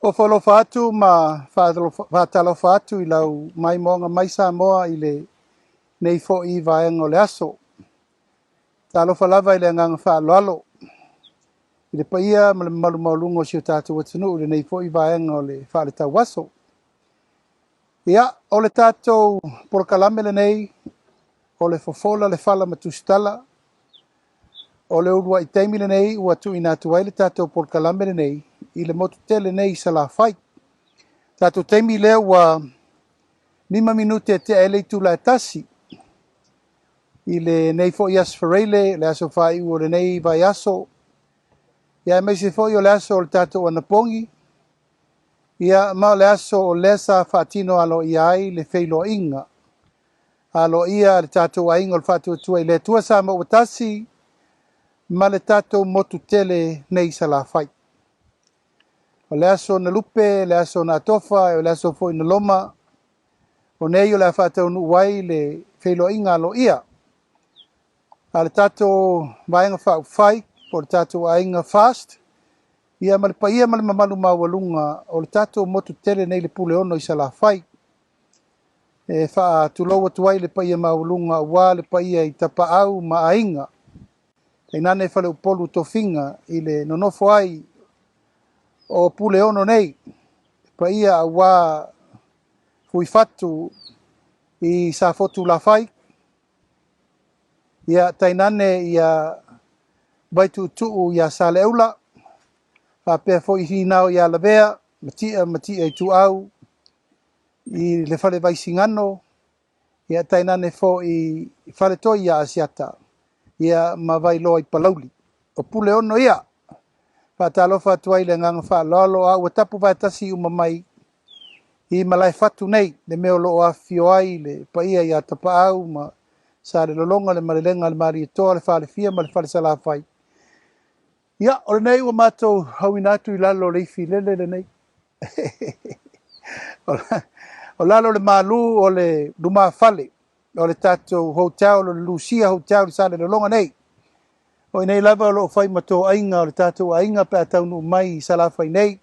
Ofo alofa atu ma faatalofa atu i lau maimoaga mai Samoa i lenei foi vaega o le aso. Talofa lava i le agaga faaaloalo i le paia ma le mamalu maualuga o si o tatou atunuu i lenei foi vaega o le faaletauaso. Ia, o le tatou polokalame lenei o le Fofola le Fala ma Tusitala. O le uluai taimi lenei ua tuuina atu ai le tatou polokalame lenei i le motu tele nei i Salafai. Tatou taimi lea ua 5 minute e tea ai le itula e 1 i lenei foi Aso Faraile, le aso faaiu o lenei vaiaso, ia aemaise foi o le aso o le tatou anapogi, ia ma o le aso o lea sa faatino aloaia ai le feiloaiga aloaia a le tatou aiga o le Faatuatua i le Atua Samoa ua tasi ma le tatou motu tele nei i Salafai. O le aso na lupe, le aso na atofa, o le aso foi na loma, o nei o le a faataunuu ai le feiloaiga aloaia a le tatou Vaega Faaupufai po o le tatou aiga FAST, ia ma le paia ma le mamalu maualuga o le tatou motu tele nei le Puleono i Salafai. E faatulou atu ai le paia maualuga aua le paia i Tapaau ma Aiga, tainane Faleupolu Tofiga i le nonofo ai o Puleono nei, le paia aua Fuifatu i Safotulafai, ia tainane ia Vaituutuu ia Saleaula, faapea foi Hinao ia Lavea, Matia Matia Ituau i le Fale Vaisigano, ia tainane foi Faletoi ia Asiata, ia ma Vailoa i Palauli. O Puleono ia, faatalofa atu ai le agaga faaaloalo, a ua tapu vaetasi uma mai i Malaefatu nei, le mea o lo o afifio ai le paia ia Tapaau ma Salelologa, le Malelega a le Malietoa, le Falefia ma le Fale Salafai. Ia, o lenei ua matou auina atu i lalo o le ifilele lenei. O lalo o le malu o le lumafale o le tatou hotel, o le Lucia Hotel i Salelologa nei. O i nei lava o lo o fai ma toaiga o le tatou aiga pe a taunuu mai i Salafai nei.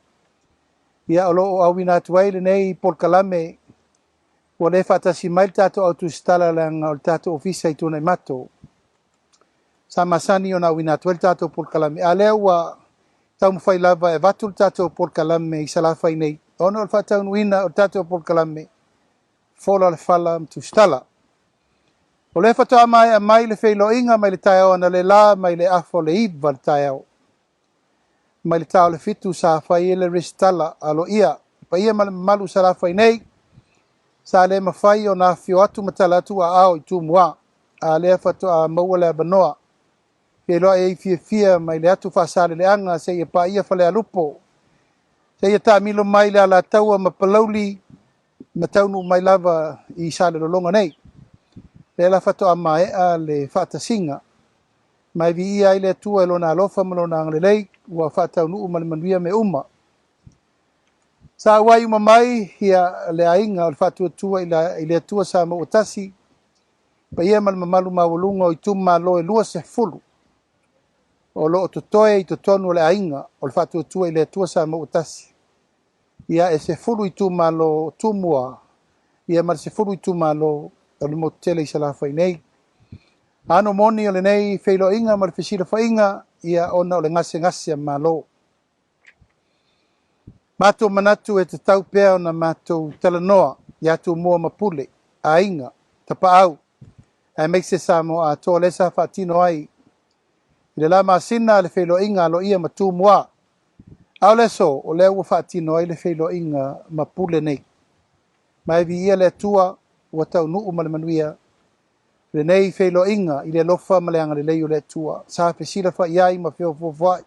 Ia, o lo o auina atu ai lenei polokalame ua le faatasi mai le tatou au tusitala leaga o le tatou ofisa i Tuanaimato. Sa masani ona auina atu ai le tatou polokalame, a lea ua taumafai lava e avatu le tatou polokalame i Salafai nei, ona o le faataunuuina o le tatou polokalame Fola le Fala ma Tusitala. O lea faatoa maea mai le feiloaiga mai le taeao analeila mai le afa o le 9 le taeao. Mai le ta o le 7 sa fai ai le resitala aloaia. Le paia ma le mamalu o Salafai nei, sa le mafai ona afifio atu ma tala atu aao i Tumua, a lea faatoa maua le avanoa. Feiloai ai fiafia mai le atu Faasaleleaga seia paia Falealupo, seia taamilo mai le Alataua ma Palauli ma taunuu mai lava i Salelologa nei. Lea la faatoa maea le faatasiga. Ma e viia ai le Atua i Lona alofa ma Lona agalelei, ua faataunuu ma le manuia mea uma. Sa auai uma mai ia le aiga o le Faatuatua i le Atua Samoa ua tasi, paia ma le mamalu maualuga o itumalo e 20 o lo o totoe i totonu o le aiga o le Faatuatua i le Atua Samoa ua tasi. Ia e 10 itumalo o Tumua, ia ma le 10 itumalo o le motu tele i Salafai nei. Ano moni o lenei feiloaiga ma le fesilafaiga, ia ona o le gasegase a Malo. Matou manatu e tatau pea ona matou talanoa ia Tumua ma Pule, aiga, tapaau, aemaise Samoa atoa lea sa faatino ai i le la masina le feiloaiga aloaia ma Tumua. A o le aso, o lea ua faatino ai le feiloaiga ma Pule nei. Ma e viia le Atua ua taunuu ma le manuia lenei feiloaiga i le alofa ma le agalelei o le Atua. Sa fesilafai ai ma feofoofoai,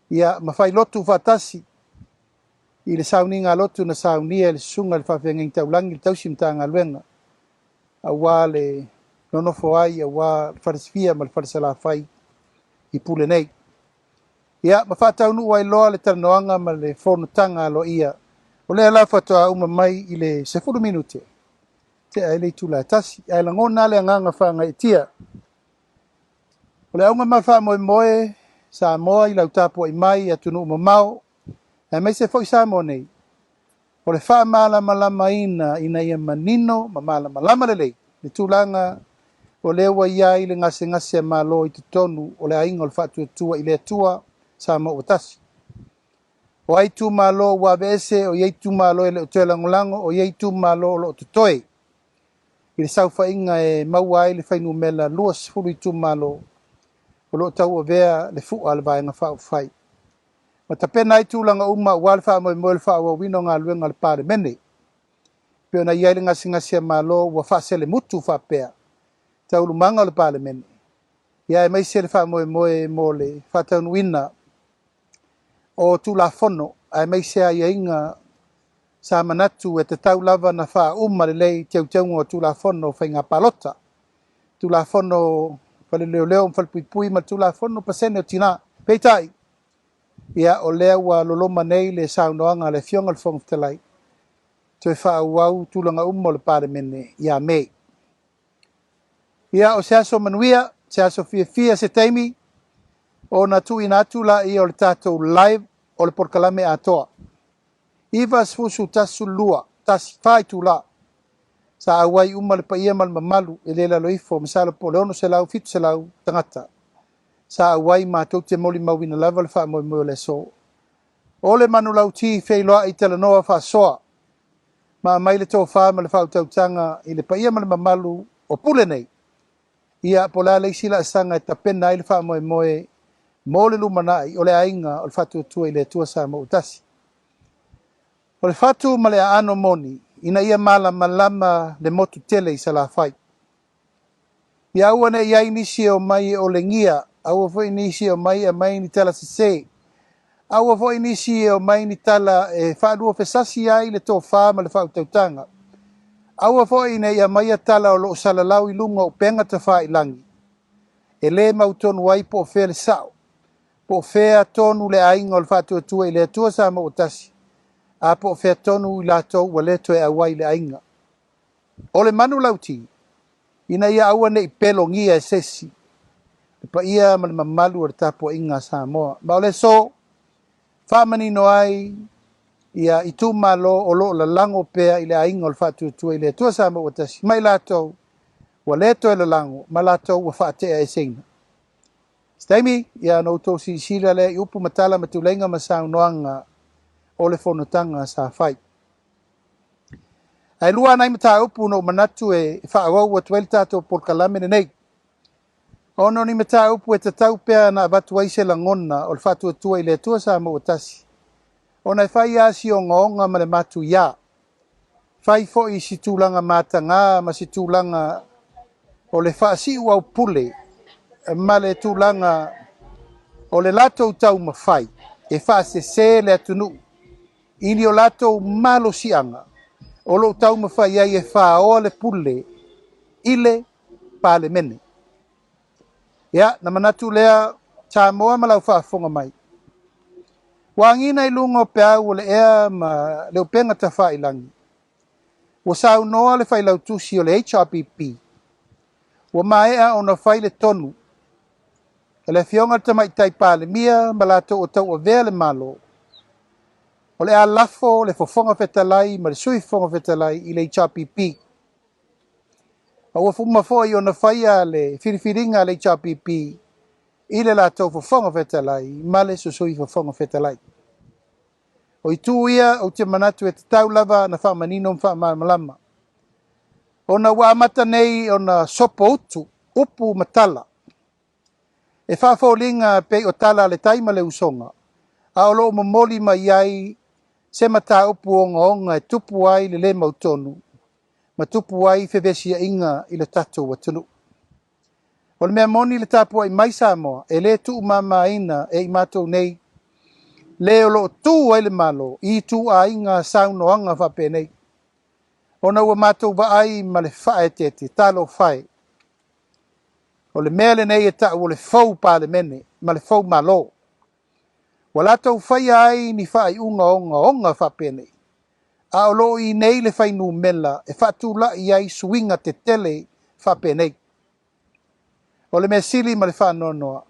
ia ma fai lotu faatasi i le sauniga a lotu na saunia e le susuga i le faafeagaiga taulagi le tausi Matagaluega aua le nonofo ai aua le Falesefia ma le Falesalafai i Pule nei. Ia, ma faataunuu ai loa le talanoaga ma le fonotaga aloaia. O lea la faatoa uma mai i le 10 minute, tea ai le itula e 1, ae lagona le agaga faagaeetia. O le auga ma le faamoemoe, Samoa i lau tapuai mai i atunuu mamao, aemaise foi Samoa nei, o le faamalamalamaina ina ia manino ma malamalama lelei le tulaga o lea ua i ai le gasegase a Malo i totonu o le Aiga o le Faatuatua i le Atua Samoa ua Tasi. O ai itumalo ua aveese, o i ai itumalo e le o toe lagolago, o i ai itumalo o lo o totoe i le saofaiga e maua ai le fuainumera 20 itumalo o lo o tauavea le fua a le Vaega Faaupufai. Ma tapena ai tulaga uma aua le faamoemoe o le faaauauina o galuega a le Palemene. E pei ona i ai le gasegase a Malo ua faaselemutu faapea taualumaga o le Palemene, ia aemaise le faamoemoe mo le faataunuuina o Tulafono aemaise aiaiga sa manatu e tatau lava ona faauma lelei teuteuga o Tulafono o Faiga Palota, Tulafono Fale Leoleo ma Falepuipui ma le Tulafono Pasene o Tina. Peitai, ia o lea ua loloma nei le saunoaga a le Afioga i le Fofoga Fetalai, toe faaauau tulaga uma o le Palemene ia Me. Ia, o se aso manuia, se aso fiafia, se taimi ona tuuina atu laia o le tatou live o le polokalame atoa. 91 12 1 4 itula sa auai uma le paia ma le mamalu e le lalo ifo, masalo po o le 600, 700 tagata sa auai matou te molimauina lava le faamoemoe o le aso. O le manulauti feiloai talanoa faasoa ma aumai le tofa ma le faautautaga i le paia ma le mamalu o pule nei. Ia, po o le a le isi laasaga e tapena ai le faamoemoe mo le lumanai o le aiga o le Faatuatua i le Atua Samoa ua Tasi. O le fatu ma le aano moni ina ia malamalama le motu tele i Salafai. Ia aua ne i i ai nisi e omai e olegia, aua foi nisi e omai e aumai ni tala sese, aua foi nisi e omai ni tala e faaluafesasi ai le tofa ma le faautautaga, aua foi ne i aumaia tala o lo o salalau i luga o upega tafailagi, e le mautonu ai po o fea le sao, po o fea tonu le aiga o le Faatuatua i le Atua Samoa ua Tasi, a po o fea tonu i latou ua le toe auai i le aiga. O le manulauti, ina ia aua ne i pelogia e se isi le paia ma le mamalu o le tapuaiga a Samoa. Ma o le aso, faamanino ai ia itumalo o lo o lalago pea i le aiga o le Faatuatua i le Atua Samoa ua Tasi, ma i latou ua le toe lalago ma latou ua faateaeseina. Se taimi, ia ona outou silasila lea i upu ma tala ma tuleiga ma saunoaga o le fonotaga sa fai. Ae lua nai mataupu na ou manatu e faaauau atu ai le tatou polokalame lenei. Ona o ni mataupu e tatau pea na avatu ai se lagona o le faatuatua i le Atua Samoa ua Tasi, ona e fai lava si ogaoga ma le matuiā, fai foi si tulaga matagā ma si tulaga o le faasiuaupule ma le tulaga o le latou taumafai e faasese le atunuu i ni o latou malosiaga o lo o taumafai ai e faoa le pule i le Palemene. Ia, na manatu lea, Samoa ma lau faafofoga mai. Ua agiga i luga o peau o le ea ma le upega tafailagi. Ua saunoa le failautusi o le HRPP, ua maea ona fai le tonu e le Afioga i le Tamaitai Palemia ma latou o tauavea le Malo, o le a lafo le Fofoga Fetalai ma le Sui Fofoga Fetalai i le HRPP. Ma ua uma foi ona faia le filifiliga a le HRPP i le latou Fofoga Fetalai ma le Sui Fofoga Fetalai. O itu ia ou te manatu e tatau lava na faamanino ma faamalamalama, ona ua amata nei ona sopoutu upu ma tala e faafoliga pei o tala a le tai ma le usoga, a o lo o momoli mai ai se mataupu ogaoga e tupu ai le le mautonu ma tupu ai fevesiaiga i le tatou atunuu. O le mea moni le tapuai mai Samoa e le tuumamaina e i matou nei le o lo o tu ai le Malo i ituaiga saunoaga faapenei, ona ua matou vaai ma le faaeteete talofa e. O le mea lenei e tau o le fou Palemene ma le fou Malo. Ua latou faia ai ni faaiuga ogaoga faapenei, a o lo o i nei le fuainumera e faatulai ai suiga tetele faapenei. O le mea sili ma le faanoanoa,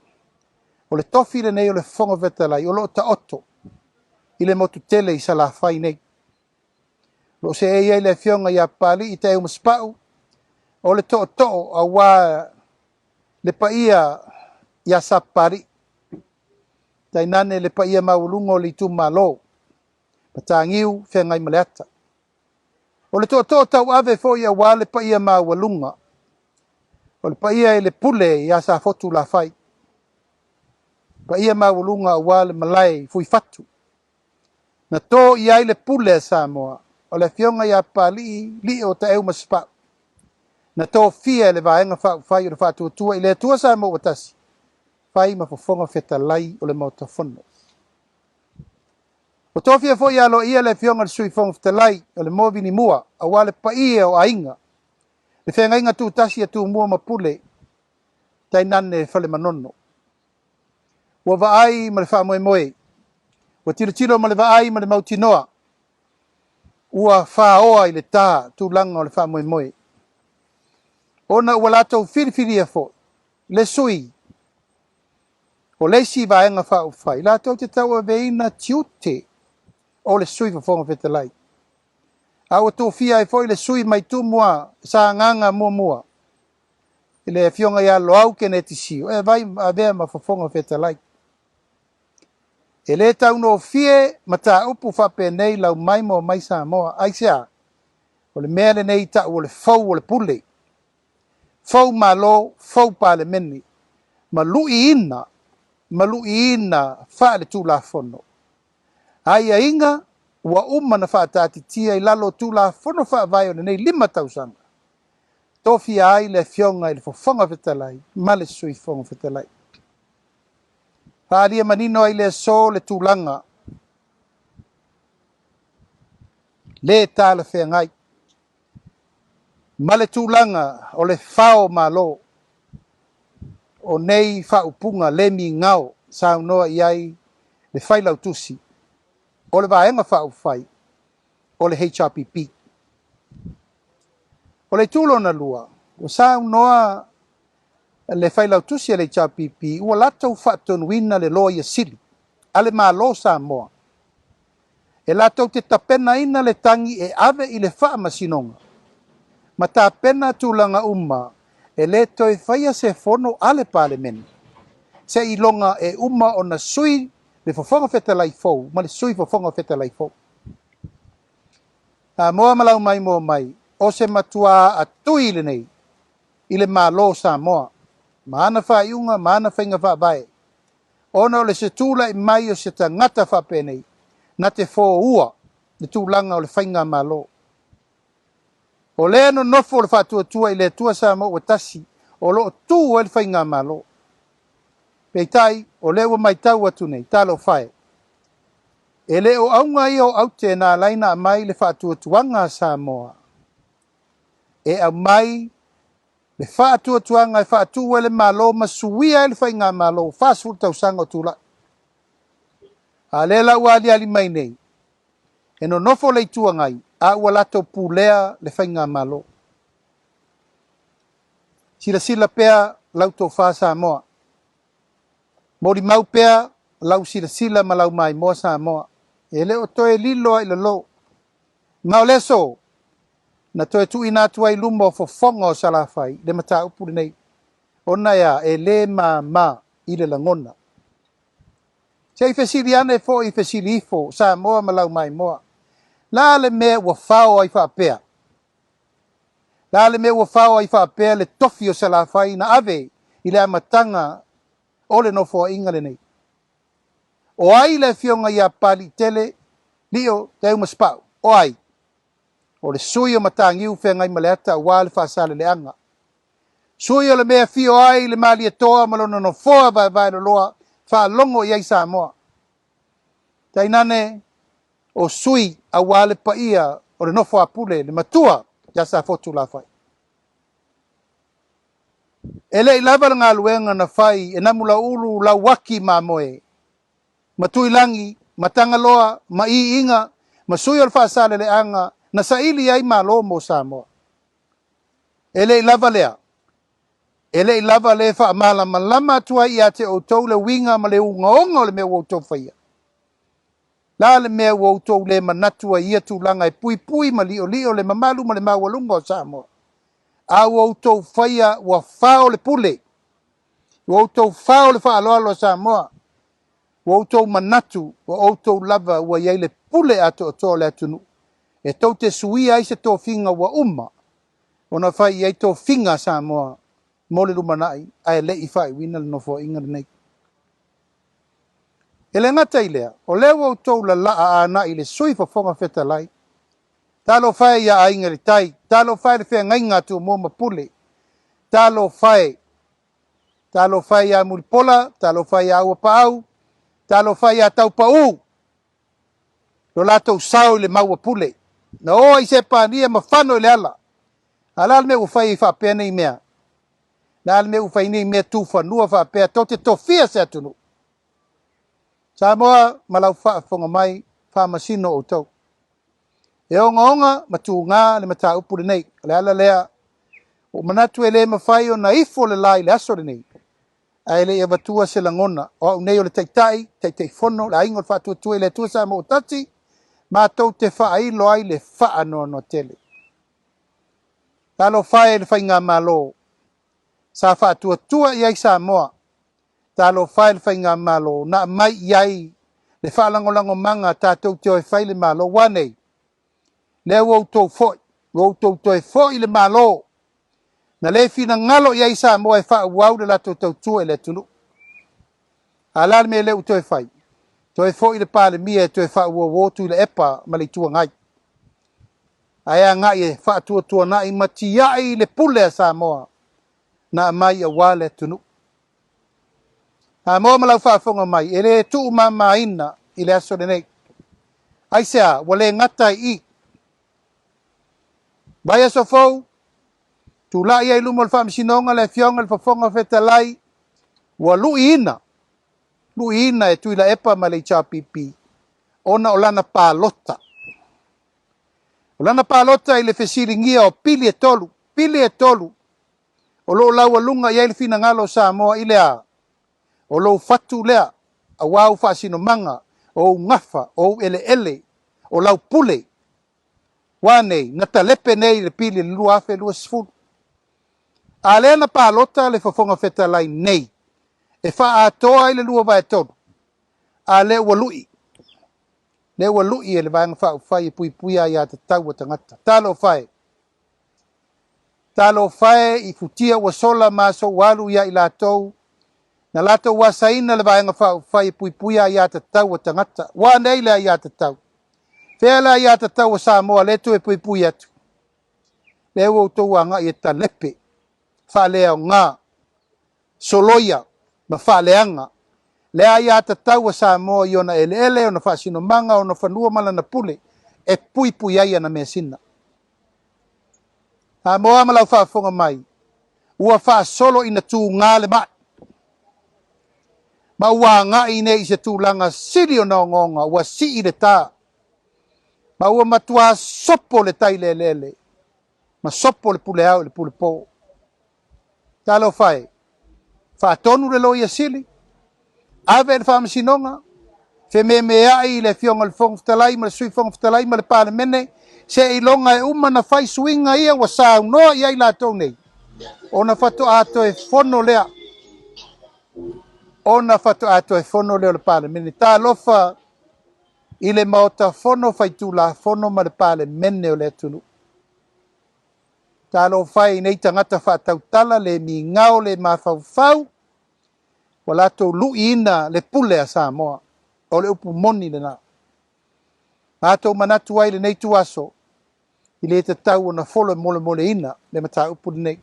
o le tofi lenei o le Fofoga Fetalai o lo o taoto. i le motu tele i Salafai nei. O lo o seei ai le Afioga ia Papalii Taeu Masepau, o le tootoo aua le paia ia Sapapalii, tainane le paia maualuga o le itumalo, Mataniu Feagaimaleata. O le tootoo tauave foi aua le paia maualuga, o le paia i le pule ia Safotu Lafai, paia maualuga aua le malae i Fuifatu, na to i ai le pule a Samoa, o le Afioga ia Papalii Lio Taeu Masepau, na tofia e le Vaega Faaupufai o le Faatuatua i le Atua Samoa ua Tasi, fai ma fofoga fetalai o le Maota Fono. Ua tofia foi aloaia le Afioga i le Sui Fofoga Fetalai o le Moa Vinimua aua le paia o aiga, le feagaiga tutasi a Tumua ma Pule, tainane Falemanono. Ua vaai ma le faamoemoe, ua tilotilo ma le vaai ma le mautinoa, ua faoa i le tā tulaga o le faamoemoe, ona ua latou filifilia foi le sui o le isi Vaega Faaupufai latou te tauaveina tiute o le Sui Fofoga Fetalai, a ua tofia ai foi le sui mai Tumua Sagaga muamua i le Afioga ia Loau Keneti Sio e avea ma Fofoga Fetalai. E le taugofie mataupu faapenei lau mai moa mai Samoa. Aisea? O le mea lenei tau o le fou o le pule. Fou Malo, fou Palemene, ma luiina, ma luiina faale-Tulafono. Aiaiga ua uma na faataatitia i lalo o Tulafono Faavae o lenei 5 tausaga, tofia ai le Afioga i le Fofoga Fetalai ma le Sui Fofoga Fetalai. Faaalia manino ai le aso le tulaga le talafeagai ma le tulaga o le fao malo o nei faaupuga le migao saunoa i ai le Failautusi o le Vaega Faaupufai o le HRPP. O le itu lona lua, ua saunoa le Failautusi a le HRPP ua latou faatonuina le Loia Sili a le Malo o Samoa e latou te tapenaina le tagi e ave i le Faamasinoga ma tapena tulaga uma e le toe faia se fono a le Palemene seiloga e uma ona sui le Fofoga Fetalai fou ma le Sui Fofoga Fetalai fou. Samoa ma lau maimoa mai, o se matuā atui lenei i le Malo o Samoa ma ana faaiuga ma ana faiga faavae ona o le se tulai mai o se tagata faapenei na te foua le tulaga o le faigamalo. O lea nonofo le faatuatua i le Atua Samoa ua tasi o lo o tu ai le faigamalo. Peitai, o lea ua matau atu nei, talofa e, e le o auga ia o aute na ala ai na aumai le faatuatuaga a Samoa e aumai le faatuatuaga e faatu ai le Malo ma suia ai le faigamalo 40 tausaga o tulai. A lea la ua aliali mai nei, e nonofo le Itu Agai a ua latou pulea le faigamalo. Silasila pea lau tofa Samoa. Molimau pea lau silasila ma lau maimoa Samoa. E le o toe lilo a i lalo. Ma o le aso, na toe tuuina atu ai i luma o fofoga o Salafai le mataupu lenei, ona e a, e le māmā i le lagona. Se i fesili ane foi i fesili ifo, Samoa ma lau maimoa, la le mea ua fao ai faapea? La le mea ua fao ai faapea le tofi o Salafai na ave i le amataga o le nofoaiga lenei? O ai le afioga ia Papaliitele Lio Taeu Masepau? O ai? O le sui o Mataniu Feagaimaleata aua le Faasaleleaga. Sui o le mea e afio ai le Malietoa ma lona nofoa vaevaeloloa faalogo i ai Samoa. Tainane o sui aua le paia o le nofo a Pule, le matua ia Safotu Lafai. E le i lava le galuega na fai e Namulauulu Lauaki Mamoe, ma Tuilagi, ma Tagaloa, ma Iiga, ma sui o le Faasaleleaga na saili ai Malo mo Samoa. E le i lava lea. E le i lava le faamalamalama atu ai ia te outou le uiga ma le ugaoga o le mea ua outou faia. Le a le mea ua outou le manatu ai i ia tulaga e puipui ma liolio le mamalu ma le maualuga o Samoa? A ua outou faia ua fao le pule, ua outou fao le faaaloalo a Samoa, ua outou manatu ua outou lava ua i ai le pule atoatoa o le atunuu e tou te suia ai se tofiga ua uma ona fai i ai tofiga a Samoa mo le lumanai ae le i faaiuina le Nofoaiga lenei. E le gata i lea, o lea ua outou lalaa anai i le Sui Fofoga Fetalai. Talofa e ia Aiga i le Tai, talofa e le feagaiga a Tumua ma Pule, talofa e, talofa e ia Mulipola, talofa e ia Auapaau, talofa e ia Taupaū, lo latou sao i le mau a Pule. Na o ai i Sepania ma fano i le ala. A o le a le mea ua fai ai faapea nei mea? Le a le mea ua fai nei mea tufanua faapea tou te tofia se atunuu? Samoa ma lau faafofoga mai, faamasino outou. E ogaoga ma tuga le mataupu lenei. O le ala lea, ua ou manatu e le mafai ona ifo le la i le aso lenei, ae le i avatua se lagona. O au nei o le Taitai, Taitaifono, le Aiga o le Faatuatua i le Atua Samoa ua Tasi, matou te faailo ai le faanoanoa tele. Talofa e i le Faigamalo sa faatuatua i ai Samoa, talofa e i le Faigamalo na aumai i ai le faalagolagomaga tatou te o e fai le Malo. Ua nei, lea ua outou foi, ua outou toe foi i le Malo na le finagalo i ai Samoa e faaauau le latou tautua i le atunuu. A o le a le mea lea ua toe fai? Toe foi le Palemia e toe faauouo Tuilaepa ma le Itu Agai. Ae agai e faatuatuanai ma tiai le pule a Samoa na aumai aua le atunuu. Samoa ma lau faafofoga mai, e le tuumamaina i le aso lenei. Aisea, ua le gata ai i i. Vaiaso fou, tulai ai i luma o le Faamasinoga le Afioga i le Fofoga Fetalai, ua luiina, luiina e Tuilaepa ma le HRPP ona o lana palota. O lana palota i le fesiligia o pili e tolu, pili e tolu o lo o laualuga i ai le finagalo o Samoa i le a? O lou fatu lea, aua ou faasinomaga, o ou gafa, o ou eleele, o lau pule. Ua nei, na talepe nei le pili i le 2020. A lea na palota le Fofoga Fetalai nei e faaatoa ai le 2/3, a lea ua lui, lea ua lui e le Vaega Faaupufai e puipuia aiatatau a tagata. Talofa e! Talofa e i futia ua sola ma aso ua alu ia i latou, na latou asaina le Vaega Faaupufai e puipuia aiatatau a tagata. Ua anei le aiatatau? Fea le aiatatau a Samoa lea toe puipui atu? Lea ua outou agai e talepe, faaleaoga, soloia ma faaleaga le aiatatau a Samoa i ona eleele, ona faasinomaga, ona fanua ma lana pule e puipui ai ana measina. Samoa ma lau faafofoga mai, ua faasolo ina tuga le mai, ma ua agai nei i se tulaga sili ona ogaoga, ua sii le ta, ma ua matua sopo le tai i le eleele, ma sopo le pule ao i le pule po. Talofa e, faatonu le Loia Sili, ave i le Faamasinoga, fememeai i le Afioga i le Fofoga Fetalai ma le Sui Fofoga Fetalai ma le Palemene, seiloga e uma ona fai suiga ia ua saunoa i ai latou nei, ona faatoa toe fono lea, ona faatoa toe fono lea o le Palemene. Talofa i le Maota Fono Faitulafono ma le Palemene o le atunuu. Talofa e i nei tagata faatautala, le migao, le mafaufau, ua latou luiina le pule a Samoa. O le upu moni lena. Matou manatu ai i lenei ituaso, i le tatau ona folomolemoleina le mataupu lenei.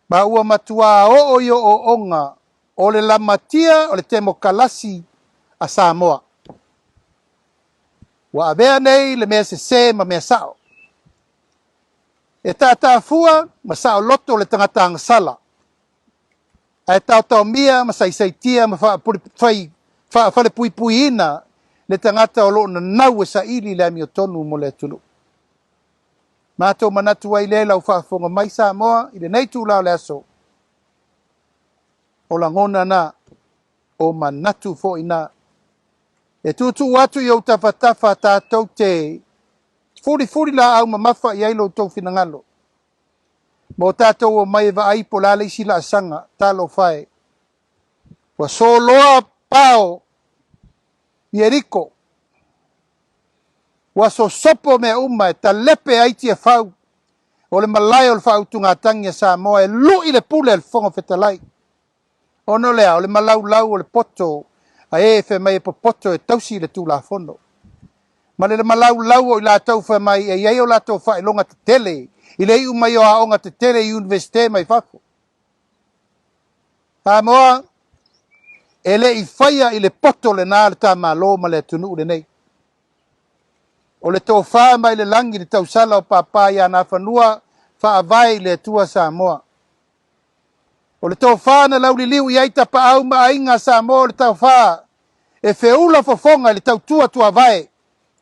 Ma ua matuā oo i ooooga o le lamatia o le temokalasi a Samoa. Ua avea nei le mea sesē ma mea sao. E tātāfua ma saoloto le tagata agasala, ae taotaomia ma saisaitia ma faafalepuipuiina le tagata o lo o nanau e saili le amiotonu mo le atunuu. Matou manatu ai lea i lau faafofoga mai Samoa i lenei itula o le aso, o lagona na, o manatu foi na. E tuutuu atu i ou tafatafa tatou te fulifuli laau mamafa i ai lo outou finagalo. Ma o tatou omai e vaai po o le a le isi laasaga, talofa e. Ua soloa pao Ieriko. Ua sosopo mea uma e talepe ai Tiafau o le malae o le faautugatagi a Samoa e lu'i le pule a le Fofoga Fetalai. Ona o le a? O le malaulau o le poto a e fai mai e popoto e tausi le Tulafono. Ma le malaulau o i latou fai mai e i ai o latou faailoga tetele i le iu mai o aoga tetele i Iunivesite mai fafo. Samoa, e le i faia i le poto lena le ta Malo ma le atunuu lenei. O le tofa mai le lagi le tausala o Papa ia Nafanua faavae i le Atua Samoa. O le tofa na lauliliu i ai tapaau ma aiga a Samoa o le tofa e feula fofoga i le tautua tuavae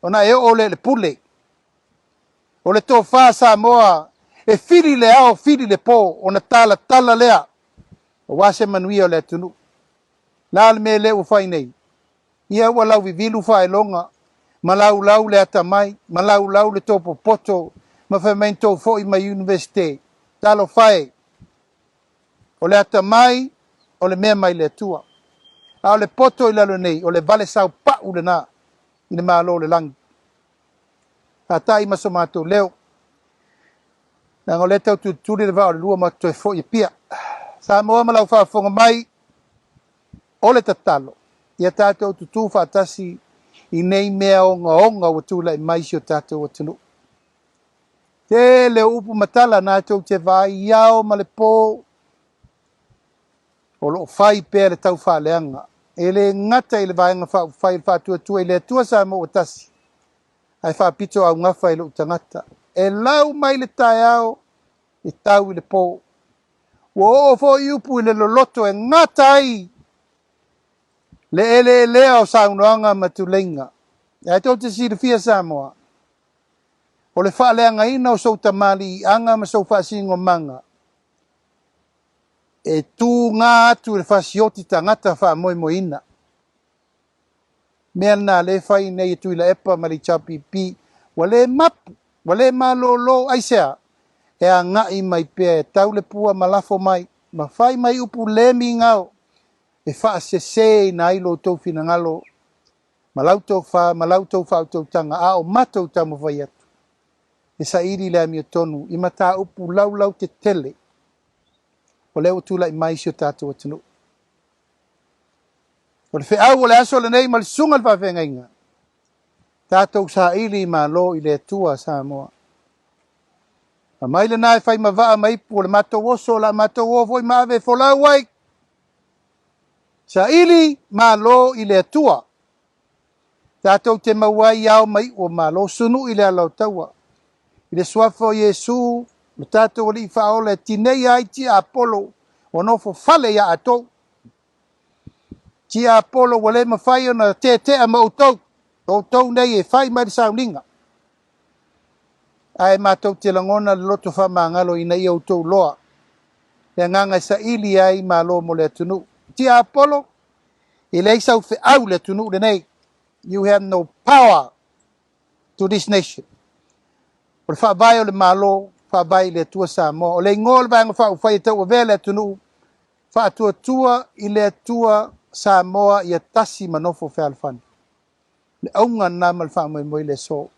ona e oo lea i le pule. O le tofa a Samoa e fili le ao fili le po ona talatala lea aua se manuia o le atunuu. La le mea lea ua fai nei? Ia ua lauvivilu faailoga, ma laulau le atamai, ma laulau le tou popoto, ma fai mai na tou foi mai Iunivesite. Talofa e! O le atamai, o le mea mai le Atua. A o le poto i lalo nei, o le vale saopa'u lena i le Malo o le lagi. Faata'i ma so matou leo, leaga o lea e tau tulituli le vaa o le lua ma toe foi e pia. Samoa ma lau faafofoga mai, O le tatalo, ia tatou tutū faatasi i nei mea ogaoga ua tulai mai i si o tatou atunuu. Tele o upu ma tala na tou te vaai i ao ma le po, o lo o fai pea le taufaaleaga, e le gata i le Vaega Faaupufai o le Faatuatua i le Atua Samoa ua Tasi, ae faapito augafa i lou tagata. E lau mai le taeao, e tau i le po. Ua oo foi upu i le loloto e gata ai le eleelea o saunoaga ma tuleiga. Ae tou te silafia Samoa, o le faaleagaina o sou tamaliiaga ma sou faasinomaga e tuga atu i le fasioti tagata faamoemoeina. Mea lena lea e fai nei e Tuilaepa ma le HRPP, ua le mapu, ua le malolo, aisea? E agai mai pea e tau le pua ma lafo mai, ma fai mai upu le migao e faaseseina ai lo outou finagalo ma la outou fa ma la outou faautautaga, a o matou taumafai atu e saili le amiotonu i mataupu laulautetele o lea ua tulai mai i si o tatou atunuu. O le feau o le aso lenei ma le susuga i le faafeagaiga, tatou saili i malo i le Atua Samoa. Aumai lena e fai ma vaa ma ipu o le matou oso, o le a matou o foi ma ave e folau ai. Saili malo i le Atua. Tatou te maua ai ao ma iu o malo, sunui i le ala o taua. I le suafa o Iesu, lo tatou Alii Faaola e tineia ai tiapolo ua nofo fale ia atou. Tiapolo ua le mafai ona tetea ma outou, outou nei e fai mai le sauniga. Ae matou te lagona le loto faamagalo ina ia outou loa le agaga e saili ai malo mo le atunuu. Tiapolo, e leai sau feau i le atunuu lenei. You have no power to this nation. O le faavae o le Malo, faavae i le Atua Samoa. O le igoa o le Vaega Faaupufai e tauavea le atunuu, Faatuatua i le Atua Samoa ia tasi ma nofo fealofani. Le auga lena ma le faamoemoe i le aso.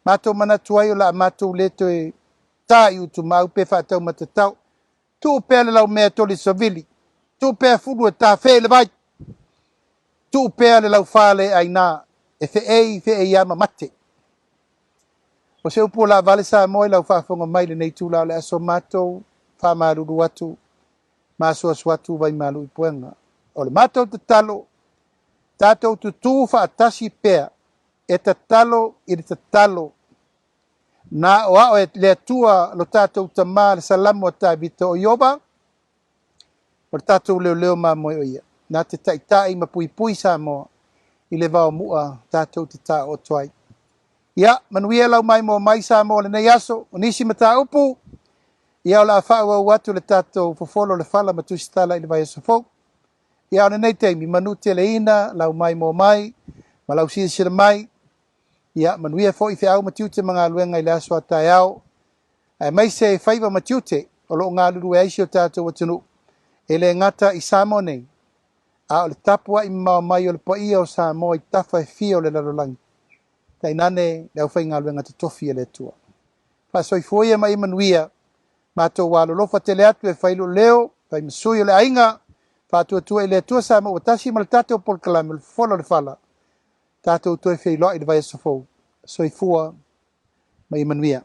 Matou manatu ai o le a matou le toe ta i Utumaau pe faataumatatao. Tuu pea le laumea e toli savili. Tuu pea fulu e tafē i le vai. Tuu pea le laufa le aina e feei feei a ma mate. O se upu o laavale Samoa i lau faafofoga mai i lenei itula o le aso matou faamalulu atu ma asuasu atu vaimalu i puega. O le matou tatalo, tatou tutū faatasi pea e tatalo i le tatalo Na aoao e le Atua lo tatou Tama le Salamo a Tavita o Ioba, o le tatou leoleo mamoe o ia, na te taitai ma puipui Samoa i le vaomua tatou te taooto ai. Ia, manuia lau maimoa mai Samoa lenei aso, o nisi mataupu, ia o le a faaauau atu le tatou fofolo le fala ma tusitala i le vaiaso fou. Ia, o lenei taimi, manu teleina lau maimoa mai, Ma lau silasila mai, ia manuia foi feau ma tiute ma galuega i le aso a taeao, aemaise faiva ma tiute o lo o galulue ai si o tatou atunuu, e le gata i Samoa nei, a o le tapuai mamao mai o le paia o Samoa i tafa e fia o le lalolagi, tainane le aufaigaluega totofi a le Atua. Faasoifua ia ma ia manuia, matou alolofa tele atu e fai lou leo, fai ma sui o le aiga, faatuatua i le Atua Samoa ua tasi ma le tatou polokalame o le Fofola o le Fala, tatou toe feiloai i le vaiaso fou. Soifua ma ia manuia.